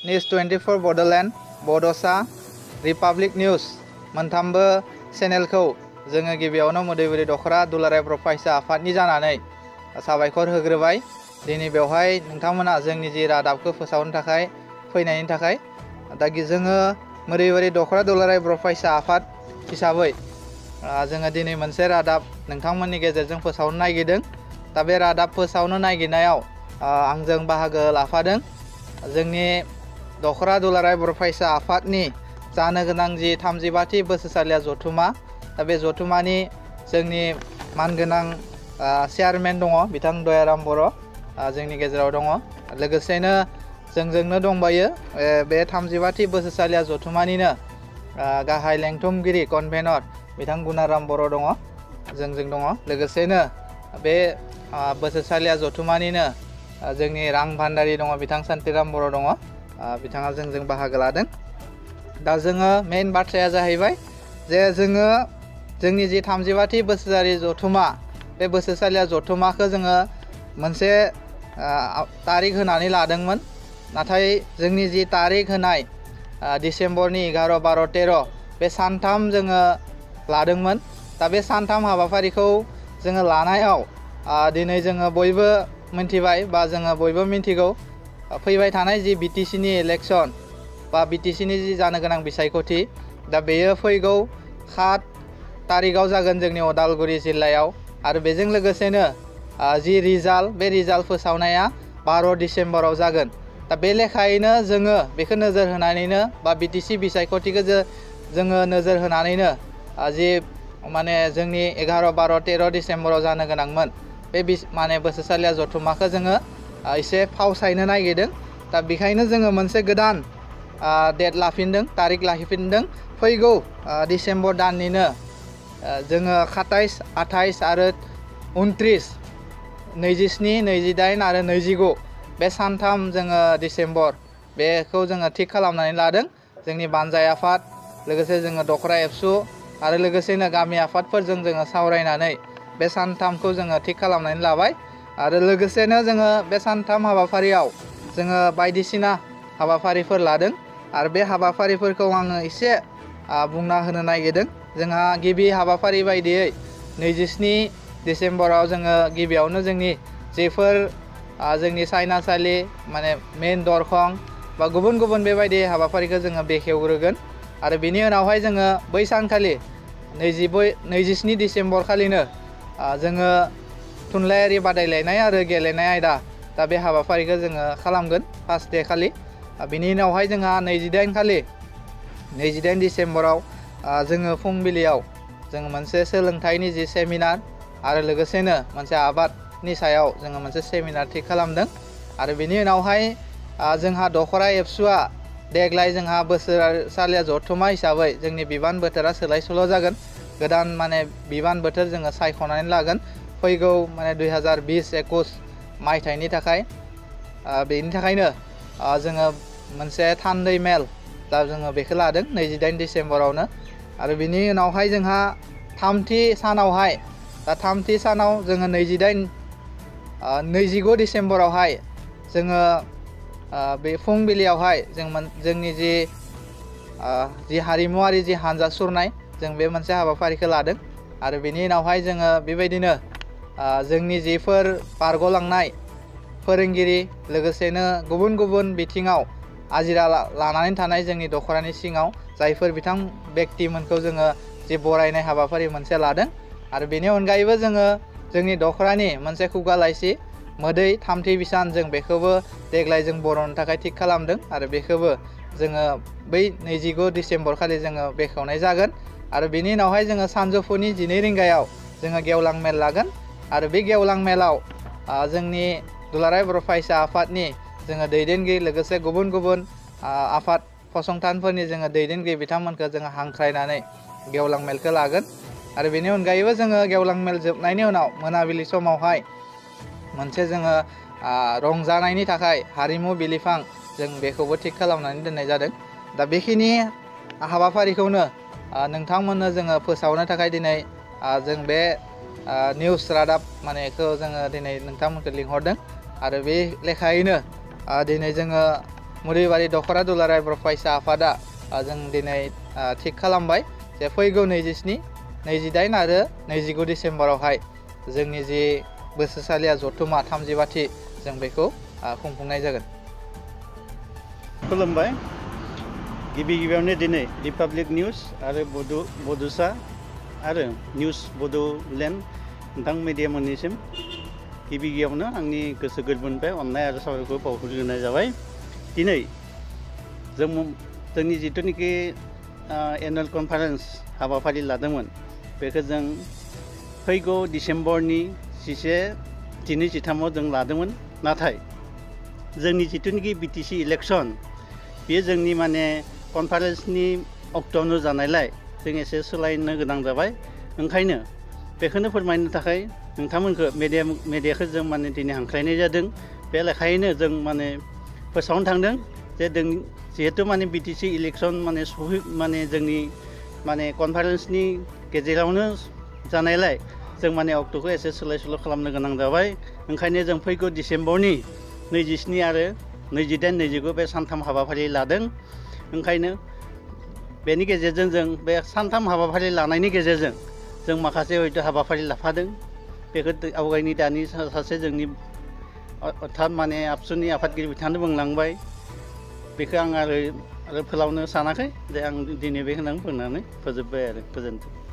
News 24 Bodoland बड'सा republic news मोनथामबो चेनेलखौ जोङो गिबियावनो मोदैबुरै दख'रा दुलाराय बर' फरायसा आफादनि जानानै साबायखर होग्रोबाय। दिनै बेवहाय नोंथांमोना जोंनि जि रादाबखौ फोसावनो थाखाय फैनायनि थाखाय दा जोङो मोदैबुरै दख'रा दुलाराय बर' फरायसा आफाद हिसाबै जोङो दिनै मोनसे रादाब नोंथांमोननि गेजेरजों फोसावनो नागिरदों। दा बे रादाब फोसावनो नागिरनायाव आंजों बाहागो लाफादों जोंनि दख'रा दुलाराय बर' फरायसा आफादनि जानो गोनां जि 35थि बोसोरसालिया जथुमा। दा बे जथुमानि जोंनि मानगोनां चेयारमेन दङ बिथां दयाराम बर' जोंनि गेजेराव दङ। लोगोसेनो जोंजोंनो दंबायो बे 35थि बोसोरसालिया जथुमानिनो गाहाय लेंथुमगिरि कनभेनर बिथां गुनाराम बर' दङ जोंजों दङ। लोगोसेनो बे बोसोरसालिया जथुमानिनो जोंनि रां भान्डारि दङ बिथां सान्तिराम बर' दङ बिथाङा जोंजों बाहागो लादों। दा जोङो मेइन बाथ्राया जाहैबाय जे जोङो जोंनि जि 35थि बोसोरारि जथुमा बे बोसोरसालिया जथुमाखौ जोङो मोनसे तारिख होनानै लादोंमोन। नाथाय जोंनि जि तारिख होनाय डिसेम्बरनि 11, 12, 13 बे सानथाम जोङो लादोंमोन। दा बे सानथाम हाबाफारिखौ जोङो लानायाव दिनै जोङो बयबो मिन्थिबाय बा जोङो बयबो मिन्थिगौ फैबाय थानाय जि बिटिसिनि इलेक्सन बा बिटिसिनि जि जानो गोनां बिसायख'थि दा बेयो फैगौ 7 तारिखआव जागोन जोंनि उदालगुरि जिल्लायाव। आरो बेजों लोगोसेनो जि रिजाल्ट बे रिजाल्ट फोसावनाया 12 डिसेम्बराव जागोन। दा बे लेखायैनो जोङो बेखौ नोजोर होनानैनो बा बिटिसि बिसायख'थिखौ जोङो नोजोर होनानैनो जि माने जोंनि 11, 12, 13 डिसेम्बराव जानो गोनांमोन बे माने बोसोरसालिया जथुमाखौ जोङो एसे फावसायनो नागिरदों। दा बेखायनो जोङो मोनसे गोदान डेट लाफिनदों तारिख लाफिनदों फैगौ डिसेम्बर दाननिनो जोङो 27, 28 आरो 29, 27, 28 आरो 29 बे सानथाम जोङो डिसेम्बर बेखौ जोङो थिग खालामनानै लादों। जोंनि बानजाय आफाद लोगोसे जोङो दख'रा एबसु आरो लोगोसेनो गामि आफादफोरजों जोङो सावरायनानै बे सानथामखौ जोङो थिग खालामनानै लाबाय। आरो लोगोसेनो जोङो बे सानथाम हाबाफारियाव जोङो बायदिसिना हाबाफारिफोर लादों। आरो बे हाबाफारिफोरखौ आङो एसे बुंना होनो नागिरदों। जोंहा गिबि हाबाफारि बायदियै 27 डिसेम्बराव जोङो गिबियावनो जोंनि जेफोर जोंनि सायनासालि माने मेइन दरखं बा गुबुन गुबुन बेबायदि हाबाफारिखौ जोङो बेखेवग्रोगोन। आरो बिनि उनावहाय जोङो बै सानखालि 27 डिसेम्बर खालिनो जोङो थुनलाइयारि बादायलायनाय आरो गेलेनाय आयदा दा बे हाबाफारिखौ जोङो खालामगोन फार्स्ट डे खालि। बिनि उनावहाय जोंहा 28 डिसेम्बराव जोङो फुंबिलियाव जोङो मोनसे सोलोंथाइनि जि सेमिनार आरो लोगोसेनो मोनसे आबादनि सायाव जोङो मोनसे सेमिनार थिग खालामदों। आरो बिनि उनावहाय जोंहा दख'रा एबसुआ देग्लाय जोंहा बोसोरसालिया जथुमा हिसाबै जोंनि बिबान बोथोरा सोलाय सोल' जागोन। गोदान माने बिबान बोथोर जोङो सायख'नानै लागोन फैगौ माने 2020-21 मायथाइनि थाखाय। बेनि थाखायनो जोङो मोनसे थान्दै मेल दा जोङो बेखौ लादों 28 डिसेम्बरावनो। आरो बिनि उनावहाय जोंहा थामथि सानावहाय दा थामथि सानाव जोङो 29 डिसेम्बरावहाय जोङो बे फुंबिलियावहाय जोंनि जि हारिमुवारि जि हान्जा सुरनाय जों बे मोनसे हाबाफारिखौ लादों। आरो बिनि उनावहाय जोङो बेबायदिनो जोंनि जिफोर बारग'लांनाय फोरोंगिरि लोगोसेनो गुबुन गुबुन बिथिङाव आजिरा लानानै थानाय जोंनि दख'रानि सिङाव जायफोर बिथां बेक्तिमोनखौ जोङो जि बरायनाय हाबाफारि मोनसे लादों। आरो बेनि अनगायैबो जोङो जोंनि दख'रानि मोनसे खुगा लाइसि मोदै थामथि बिसान जों बेखौबो देग्लाय जों बर'नो थाखाय थिग खालामदों। आरो बेखौबो जोङो बै 29 डिसेम्बर खालि जोङो बेखेवनाय जागोन। आरो बिनि उनावहाय जोङो सानजौफुनि 12 रिंगायाव जोङो गेवलां मेल लागोन। आरो बे गेवलां मेलाव जोंनि दुलाराय बर' फरायसा आफादनि जोङो दैदेनगिरि लोगोसे गुबुन गुबुन आफाद फसंथानफोरनि जोङो दैदेनगिरि बिथांमोनखौ जोङो हांख्रायनानै गेवलां मेलखौ लागोन। आरो बेनि अनगायैबो जोङो गेवलां मेल जोबनायनि उनाव मोनाबिलि समावहाय मोनसे जोङो रंजानायनि थाखाय हारिमु बिलिफां जों बेखौबो थिग खालामनानै दोननाय जादों। दा बेखिनि हाबाफारिखौनो नोंथांमोननो जोङो फोसावनो थाखाय दिनै जों बे निउस रादाब मानेखौ जोङो दिनै नोंथांमोनखौ लिंहरदों। आरो बे लेखायैनो दिनै जोङो मुरिबारि दख'रा दुलाराय बर' फरायसा आफादा जों दिनै थिग खालामबाय जे फैगौ 27, 28 आरो 29 डिसेम्बरावहाय जोंनि जि बोसोरसालिया जथुमा 30बाथि जों बेखौ खुंफुंनाय जागोन। खुलुमबाय। गिबियावनो दिनै रिपाब्लिक निउज आरो बड'सा आरो निउज बड'लेण्ड नोंथां मिडिया मोननिसिम गिबियावनो आंनि गोसो गोरबोनिफ्राय अननाय आरो साबायखर बावहरग्रोनाय जाबाय। दिनै जोंनि जिथुनिखि एनुवेल कनफारेन्स हाबाफारि लादोंमोन बेखौ जों फैगौ डिसेम्बरनि 11, 12, 13आव जों लादोंमोन। नाथाय जोंनि जिथुनिखि BTC इलेक्सन बेयो जोंनि माने कनफारेन्सनि अक्ट'आवनो जानायलाय जों एसे सोलायनो गोनां जाबाय। ओंखायनो बेखौनो फोरमायनो थाखाय नोंथांमोनखौ मेडियाखौ जों माने दिनै हांख्रायनाय जादों। बे लेखायैनो जों माने फोसावनो थांदों जे जिहेतु माने BTC इलेक्सन माने जोंनि माने कनफारेन्सनि गेजेरावनो जानायलाय जों माने अक्ट'खौ एसे सोलाय सोल' खालामनो गोनां जाबाय। ओंखायनो जों फैगौ डिसेम्बरनि 27 आरो 28, 29 बे सानथाम हाबाफारि लादों। ओंखायनो बेनि गेजेरजों जों बे सानथाम हाबाफारि लानायनि गेजेरजों जों माखासे हयथ' हाबाफारि लाफादों। बेखौ आवगायनि दानि सासे जोंनि अर्थात माने आबसुनि आफादगिरि बिथाङानो बुंलांबाय। बेखौ आं आरो फोलावनो सानाखै जे आं दिनै बे होननानै बुंनानै फोजोबबाय आरो गोजोन्थों।